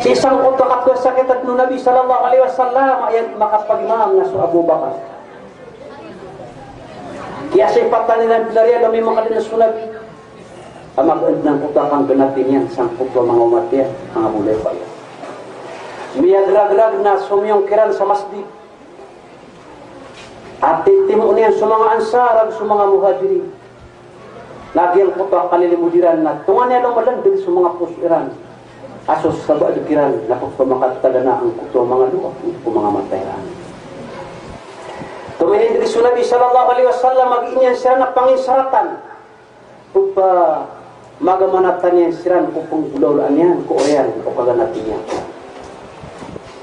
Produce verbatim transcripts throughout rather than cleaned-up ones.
Sii sangkoto a kapasakit o Nabi sallallahu alaihi wasallam, aya makapagimam na so Abu Bakar. Kiyasipatan iran, pinariyan o mimakaden so Nabi. Ama, gangkoto a kangganati niyan sangkoto a manga omat iyan, manga bolay pa iyan. Miyagragrag na somiyong kiran sa masjid. A titimo niyan so manga Ansar ago so manga Muhajirin. Na giyangkoto a kalilimod iran na tonganay a lomalandeg so manga poso iran a so sabaad kiran na pephamakatagana angkoto a manga loa ko manga mata iran. Tominindeg so Nabi sallallahu alaihi wasallam a gii niyan siran a panginsaratan. Pephamagamanatan iyan siran ko penggolawlaan iyan ko oriyan o kaganati niyan.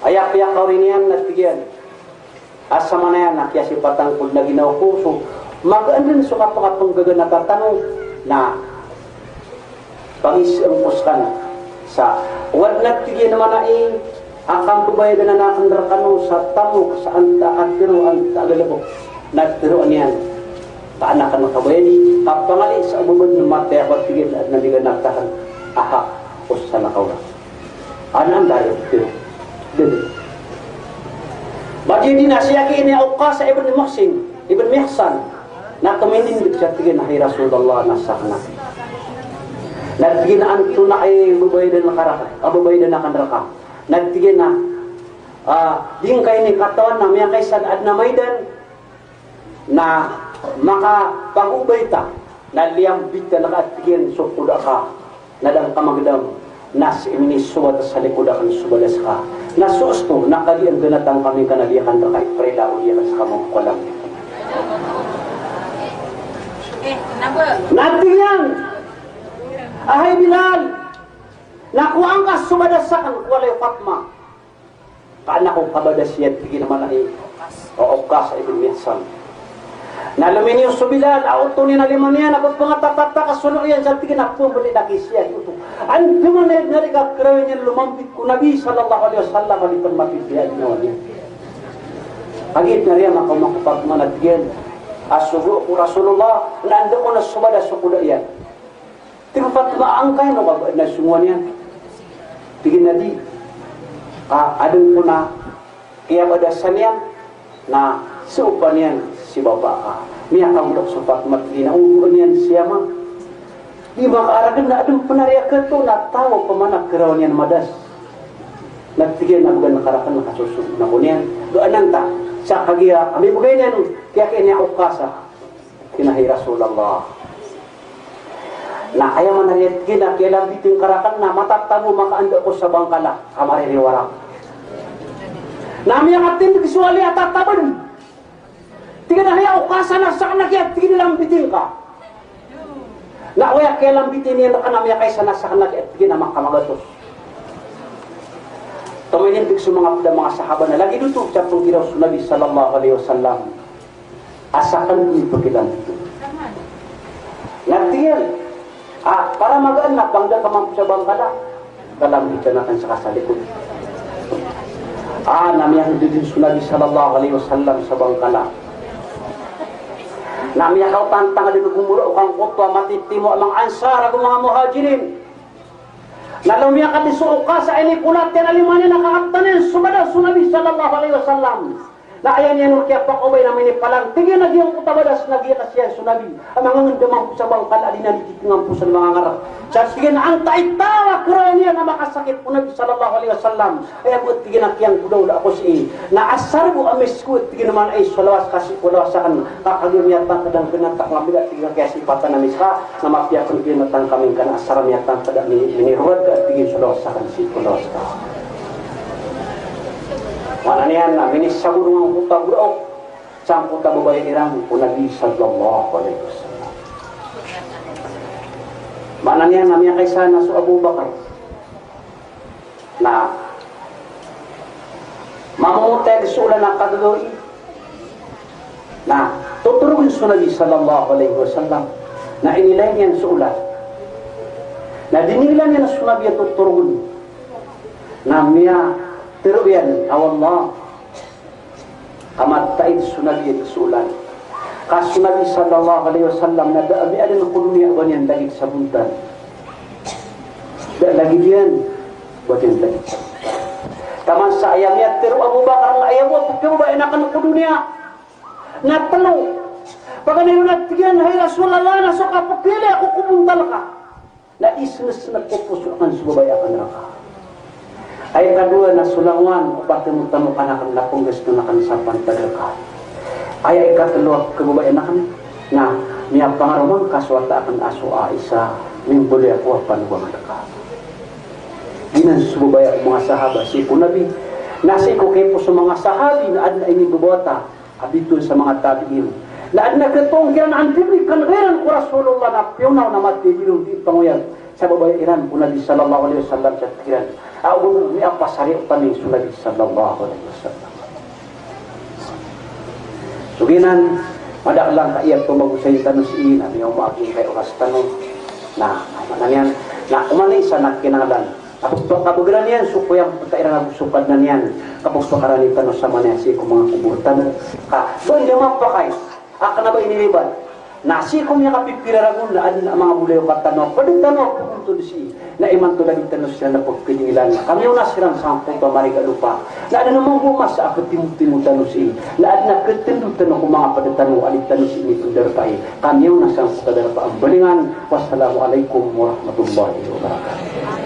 Aya piyakaori niyan na tig iyan a samanaya na kiyasipatan ko den a ginawa ko, so magaan den so kapakapenggaganataan tano na pangisaan ko sekano sa owad na tig iyan a manay a kambabayadan aken rekano sa tamok sa antaa a tero, antaa a galebek. Na teroa niyan ka an aken kabayadi, kapangali sa oba den matay ako, tig iyan, na di ka nagtahan. Aha, osan ako. Anan dari ito. Dede. Bagi di na siya kini Uqasa ibn Muhsin, ibn Mihsan. Na tominindeg siya, tig iyan a, "Hay Rasulullah, na saken." Na tig iyan a, "Antonaa i babaydan ka raken, a babaydan aken reka?" Na tig iyan a, "Ah, di ngka ini katawan na miyakaisa a aden a maidan na makapagobay ta, na liyambitan ka, tig iyan, so koda ka, na da ngka magedam, na sii minisobat sa likod aken so badas ka. Na so osto, na kagiya nggenatan kami ngka na di aken reka iprila o di aken seka mambo kalam." Na tig iyan a, "Hay Bilal, na kowaan ka so badas aken ko walay o Fatma." Ka an ako kabadas iyan, tig iyan a manay o Uqasa ibn Mihsan. Na lominiyo so Bilal a oto niyan a lima niyan a pephangatatata ka so lo iyan sa tig iyan a pembeli na kisiya i oto. Andamanaya na di ka keraw iyan lomambit ko Nabi sallallahu alaihi wasallam a di pen mapipiya a ginawa niyan. Kagiya na riya makaoma ko Fatma na tig iyan a sogo ko Rasulullah na anda ko na so badas o koda iyan. Tig o Fatma a angkaya no ka ba na songowan iyan. Tig iyan a di. A, aden ko na kiyabadasan iyan na sopan iyan si bapa ka. Miyakabolak so Fatma, tig iyan a ogoan iyan si ama. Di makaaragn na aden pen a riya kato na taw a pamana kerawan iyan madas. Na tig iyan a bgan ka raken na kasosogoan ako niyan. Gaan anta sa kagiya a mibgay niyan, kiya kini a Uqasa. Kina, hay Rasulullah. Na aya manariya, tig iyan a kiyalambitn ka raken na matatago makaanda ko sa bangkala ka maririwara. Na miyakatindg so wali a tatabn. Tig iyan a hay Uqasa, na saken a kiya, tig iyan, lambitn ka. Na aya kiyalambitn iyan rka na miyakaisa na saken a kiya, tig iyan, a makamagatos. Tominindg so manga pd a manga sahaba na lagid oto sa pnggiraw so Nabi sallallahu alaihi wasallam. A saken i pkilambitn. Na tig iyan a, para magaan na pangda ka mambo sa bangkala, kalambitn aken seka sa likod. A, na miyakadodon so Nabi sallallahu alaihi wasallam sa bangkala. Na miyakaotantang dn o gomora o kangkoto a matitimo a manga Ansar ago manga Muhajirin. Na lomiyakad so Uqasa a inipolat iyan a lima niyan a kakaptan iyan so badas o Nabi sallallahu alaihi wasallam. Na aya niyan on kiyapakaobay na minipalang. Tig iyan a giyangkoto a badas na giyangkasi iyan so Nabi a mangangndam mambo sa bangkala a di niyan di titngan posan manga ngarek. Sa tig iyan a antaa i taw a kerawan iyan a makasakit ko Nabi sallallahu alaihi wasallam. Aya bo, tig iyan, a kiyanggodaola ako sii na asar bo a misko, tig iyan, a manay so lawas ka sii ko lawas aken. Ka kagiya miyatangkd a nggnata ko ngambila, tig iyan, a kiyasipatan ami seka, na mapiya pen, tig iyan, a tangka ami ngka na asar a miyatangkd a mini-, minirowad ka, tig iyan, so lawas aken sii ko lawas ka. Maana niyan na minisagodong angkoto a goraok sangkoto a babaya iran ko Nabi sallallahu alaihi wasallam. Maana niyan na miyakaisa na so Abu Bakar. Na mamamotay so olan a kagagawii. Na totorogn so Nabi sallallahu alaihi wasallam. Na inilay niyan so olan. Na dinilay niyan so Nabi a totorogn. Na miyatero iyan a, "Wallah, ka mataid so Nabi a di so olan." Ka so Nabi sallallahu alaihi wasallam na da a miyaadn ko doniya a ba niyan lagid sa bontal. Da a lagid iyan. Taman sa aya miyatharo o Abu Bakar na aya bo a pkhababayaan akn ko doniya na tlo. Paganay ron na tig iyan, "Hay Rasulullah, na so kapkhailay ako ko bontal ka, na di snasnk ko poso akn so babaya akn rka." Aya ikadowa na so langowan o pathmo tano rkaniyan na pnggaston akn sa pantag rka. Aya ikatlo a pkhababayaan akn na miyapangaroma ngka so wata akn a so Aisha, mimbaloy ako a panogangan rka. Giyanan so babaya o manga sahaba sii ko Nabi. Na sii ko kaiposo o manga sahabi na adn a inibabawata a bitowan sa manga tabi'in. Na adn a katoon kiran a antibrikan iran ko Rasulullah na piyonaw na mathay di ron di pangoyag sa babaya iran ko Nabi sallallahu alaihi wasallam sa tig iran a, "Ogaid na miyapasariya oto ami so Nabi sallallahu alaihi wasallam." So giyanan, madakl angkaya pmbagosayn tano sii, na miyaoma a giyangkai oras tano. Na, maana niyan, na oman i isa na kinanglan a pphakabagr iyan so koyang pta iran ago so Kadnan iyan, ka pphakaranit tano sa maana niyan sii ko manga kobor tano. Ka ba anda mapakay a kna ba iniribat na sii ko miyakapipira ragon na adn a manga bolayoka tano a pd tano a pgontod sii, na imanto lagid tano siran a pkidingilan, ka miyaona siran sangkoto a mariga a lopa, na adn a mambo a masa a ptimotimo tano sii, na adn a ktndo tano ko manga pd tano a di tano sii mipndarpai, ka miyaona sangkoto a darpa a mbalingan. Wassalamu alaikum warahmatullahi wabarakatuh.